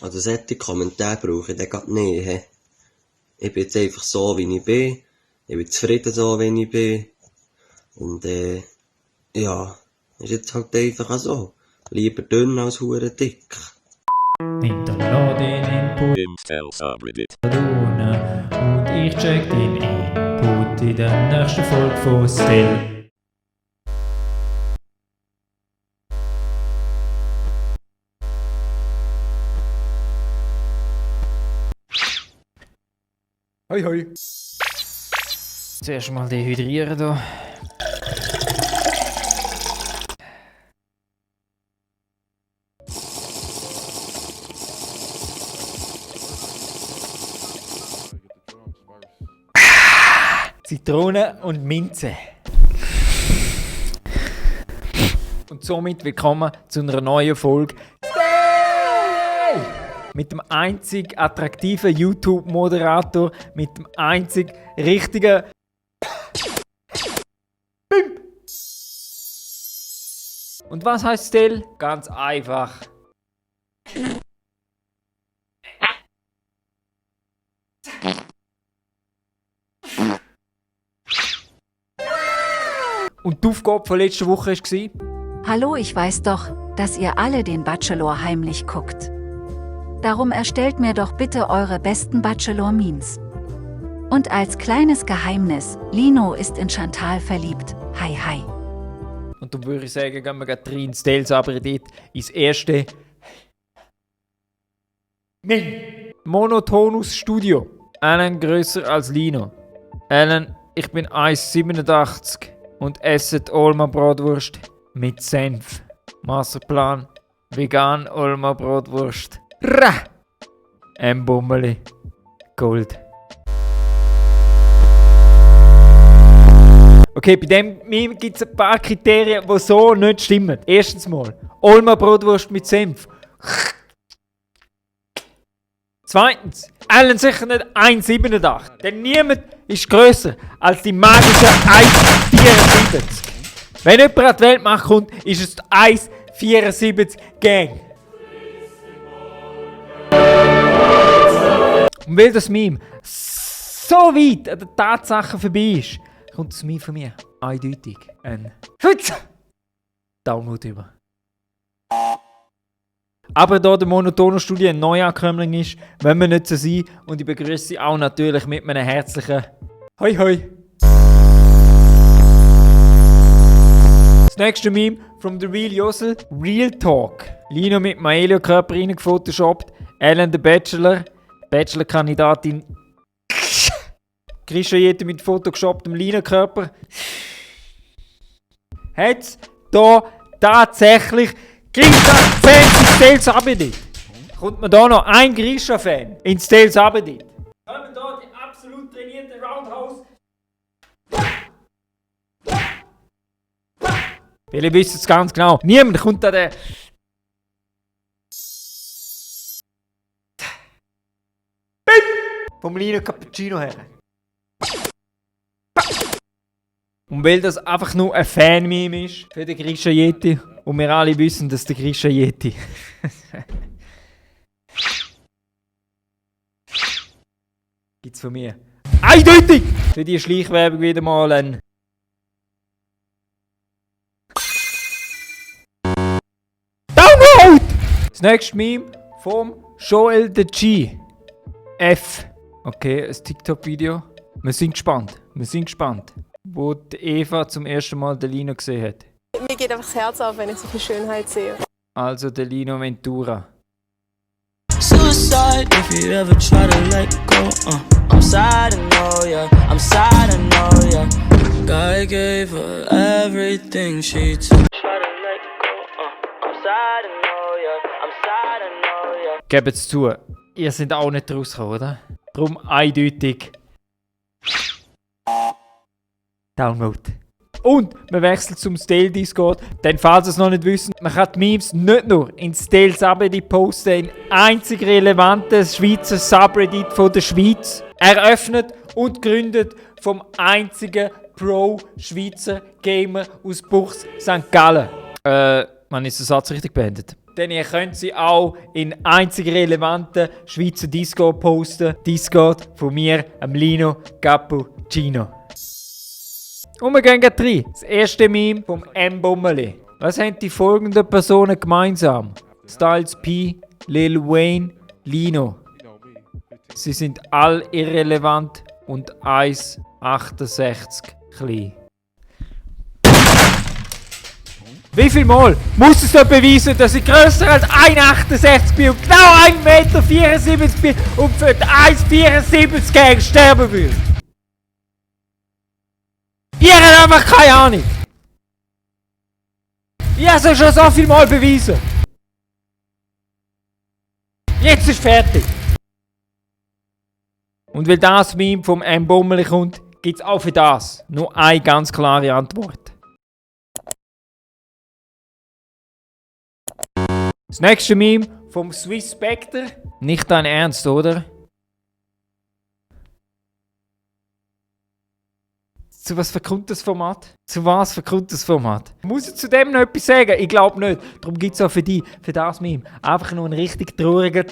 Also solche Kommentare brauche ich dann grad nicht. He. Ich bin jetzt einfach so, wie ich bin. Ich bin zufrieden so, wie ich bin. Und ja, ist jetzt halt einfach so. Lieber dünn als hure dick. Hinterlass den Input Im Subreddit. unten und ich check den Input in der nächsten Folge von Still. Hoi hoi. Zuerst mal dehydrieren hier. Zitrone und Minze. Und somit willkommen zu einer neuen Folge Stay! Mit dem einzig attraktiven YouTube-Moderator, mit dem einzig richtigen Bim. Und was heißt Stell? Ganz einfach. Und die Aufgabe von letzter Woche war: Hallo, ich weiß doch, dass ihr alle den Bachelor heimlich guckt. Darum erstellt mir doch bitte eure besten Bachelor-Memes. Und als kleines Geheimnis, Lino ist in Chantal verliebt. Hi hi. Und dann würde ich sagen, gehen wir gleich rein ins Stels Subreddit, ins erste Monotonus Studio. Alan grösser als Lino. Alan, ich bin 1,87 und esse Olma Bratwurst mit Senf. Masterplan: vegan Olma Bratwurst. Rah! Bummeli. Gold. Okay, bei dem Meme gibt es ein paar Kriterien, die so nicht stimmen. Erstens mal, Olma Bratwurst mit Senf. Zweitens, Alan sicher nicht 1,87. Denn niemand ist grösser als die magische 1,74. Wenn jemand an die Weltmacht kommt, ist es die 1,74 Gang. Und weil das Meme so weit an den Tatsachen vorbei ist, kommt das Meme von mir eindeutig ein Download über. Aber da der Monotono-Studie eine Neuankömmling ist, wollen wir nicht so sein, und ich begrüße Sie auch natürlich mit einem herzlichen Hoi Hoi. Das nächste Meme from the Real Jossel: Real Talk. Lino mit Maelio-Körper reingefotoshoppt, Alan der Bachelor, Bachelor-Kandidatin Grisha Jete mit photoshopptem Lino-Körper. Hat's da tatsächlich Grisha-Fans ins Stels Subreddit? Kommt man da noch ein Grisha-Fan ins Stels Subreddit? Kommen da die absolut trainierte Roundhouse? Viele wissen es ganz genau. Niemand kommt da der vom Lino Cappuccino her. Und weil das einfach nur ein Fan-Meme ist für den Grisha Yeti, und wir alle wissen, dass der Grisha Yeti gibt's von mir eindeutig für die Schleichwerbung wieder mal ein Download! Das nächste Meme vom Joel the G. F. Okay, ein TikTok-Video. Wir sind gespannt. Wo die Eva zum ersten Mal den Lino gesehen hat. Mir geht einfach das Herz auf, wenn ich so viel Schönheit sehe. Also der Lino Ventura. Suicide if you ever try to let go. I'm sad, I know, yeah. I'm sad, I know, yeah. God gave her everything she took. Try to let go. I'm sad, I know, yeah. I'm sad, I know, yeah. Gebt's zu, ihr seid auch nicht rausgekommen, oder? Darum eindeutig Download. Und wir wechseln zum Stale Discord, denn falls ihr es noch nicht wisst, man kann die Memes nicht nur ins Stale Subreddit posten, in einzig relevantes Schweizer Subreddit von der Schweiz, eröffnet und gegründet vom einzigen Pro-Schweizer Gamer aus Buchs St. Gallen. Man ist den Satz richtig beendet. denn ihr könnt sie auch in einzig relevanten Schweizer Discord posten. Discord von mir, Lino Cappuccino. Und wir gehen gleich rein. Das erste Meme vom M. Bummeli. Was haben die folgenden Personen gemeinsam? Styles P, Lil Wayne, Lino. Sie sind all irrelevant und 1,68 klein. Wie viel Mal muss es da beweisen, dass ich grösser als 1,68 bin und genau 1,74 Meter bin und für die 1,74 gegen sterben will? Ihr habt einfach keine Ahnung. Ich habe es schon so viel Mal bewiesen. Jetzt ist fertig. Und weil das Meme vom M. Bummeli kommt, gibt es auch für das nur eine ganz klare Antwort. Das nächste Meme vom Swiss Spectre. Nicht dein Ernst, oder? Zu was verkommt das Format? Zu was verkommt das Format? Muss ich zu dem noch etwas sagen? Ich glaube nicht. Darum gibt es auch für das Meme, einfach nur einen richtig traurigen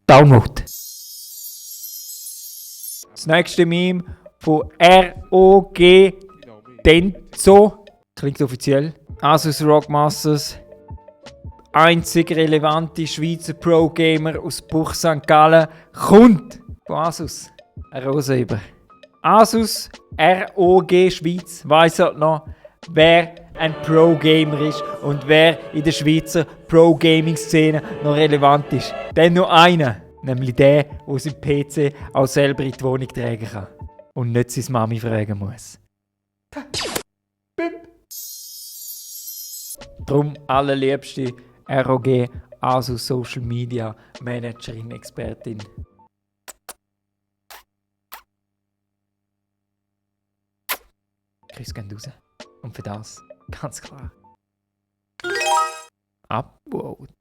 Download. Das nächste Meme von ROG Denzo. Klingt offiziell. Asus ROG Masters. Einzig relevante Schweizer Pro-Gamer aus Buch St. Gallen kommt von Asus. Eine Rose über. Asus ROG Schweiz weiss halt noch, wer ein Pro-Gamer ist und wer in der Schweizer Pro-Gaming-Szene noch relevant ist. Dann nur einer, nämlich der, der seinen PC auch selber in die Wohnung tragen kann und nicht seine Mami fragen muss. Drum allerliebste ROG Asus Social Media Managerin, Expertin. Grüß gehen raus. Und für das ganz klar. Upvote.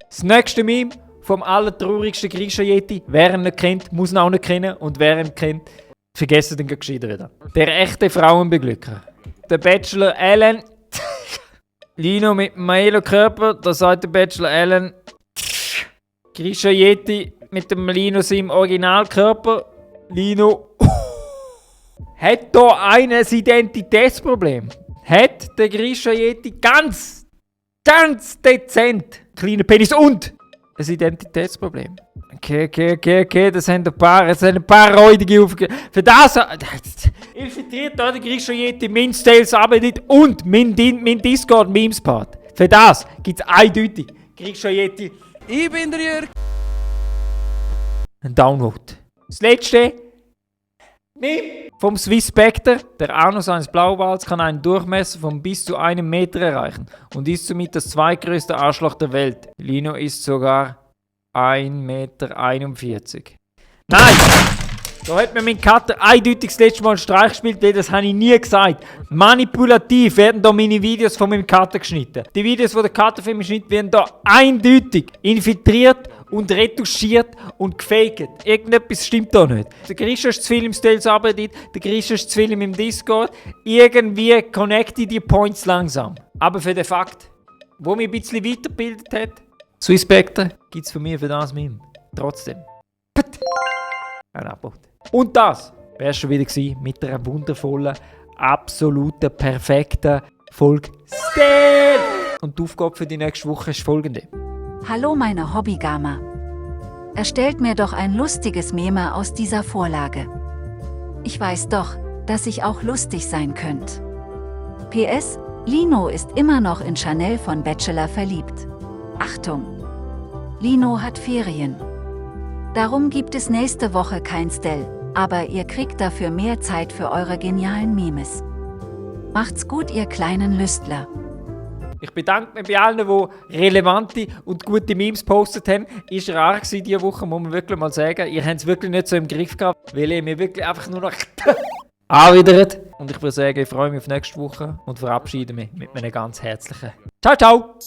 Das nächste Meme vom allertraurigsten Grisha-Yeti. Wer ihn nicht kennt, muss ihn auch nicht kennen. Und wer ihn kennt, vergessen den gescheiter wieder. Der echte Frauenbeglücker. Der Bachelor Alan. Lino mit dem Maelo-Körper, da sagt der Bachelor Alan. Grisha-Yeti mit dem Lino seinem Originalkörper. Lino hat hier ein Identitätsproblem. Hat der Grisha-Yeti ganz dezent kleinen Penis und ein Identitätsproblem. Okay, das haben ein paar Räudige aufgegeben. Für das infiltriert da der Grisha-Yeti mein Styles arbeitet und mein Discord Memes-Part. Für das gibt es eindeutig Grisha-Yeti. Ich bin der Jörg. Ein Download. Das letzte Meme vom Swiss Spectre. Der Anus eines Blauwals kann einen Durchmesser von bis zu 1 Meter erreichen und ist somit das zweitgrößte Arschloch der Welt. Lino ist sogar 1,41 Meter. Nein! Da hat mir mein Cutter eindeutig das letzte Mal einen Streich gespielt, weil das habe ich nie gesagt. Manipulativ werden da meine Videos von meinem Cutter geschnitten. Die Videos, die der Cutter für mich schneidet, werden da eindeutig infiltriert und retuschiert und gefaked. Irgendetwas stimmt da nicht. Der Grisha ist zu viel im Styles arbeitet, der Grisha ist zu viel im Discord. Irgendwie connecte ich die Points langsam. Aber für den Fakt, wo mich ein bisschen weitergebildet hat, Swiss Spectre, gibt es von mir für das Meme. Trotzdem. Ein Abort. Und das wäre schon wieder gewesen mit einer wundervollen, absoluten, perfekten Folge Style. Und die Aufgabe für die nächste Woche ist folgende. Hallo meine Hobbygamer. Erstellt mir doch ein lustiges Meme aus dieser Vorlage. Ich weiß doch, dass ich auch lustig sein könnt. PS, Lino ist immer noch in Chanel von Bachelor verliebt. Achtung! Lino hat Ferien. Darum gibt es nächste Woche kein Stell, aber ihr kriegt dafür mehr Zeit für eure genialen Memes. Macht's gut, ihr kleinen Lüstler. Ich bedanke mich bei allen, die relevante und gute Memes gepostet haben. Ist rar gewesen diese Woche, muss man wirklich mal sagen. Ihr habt es wirklich nicht so im Griff gehabt, weil ihr mir wirklich einfach nur noch anwidert. Und ich würde sagen, ich freue mich auf nächste Woche und verabschiede mich mit einem ganz herzlichen Ciao, ciao!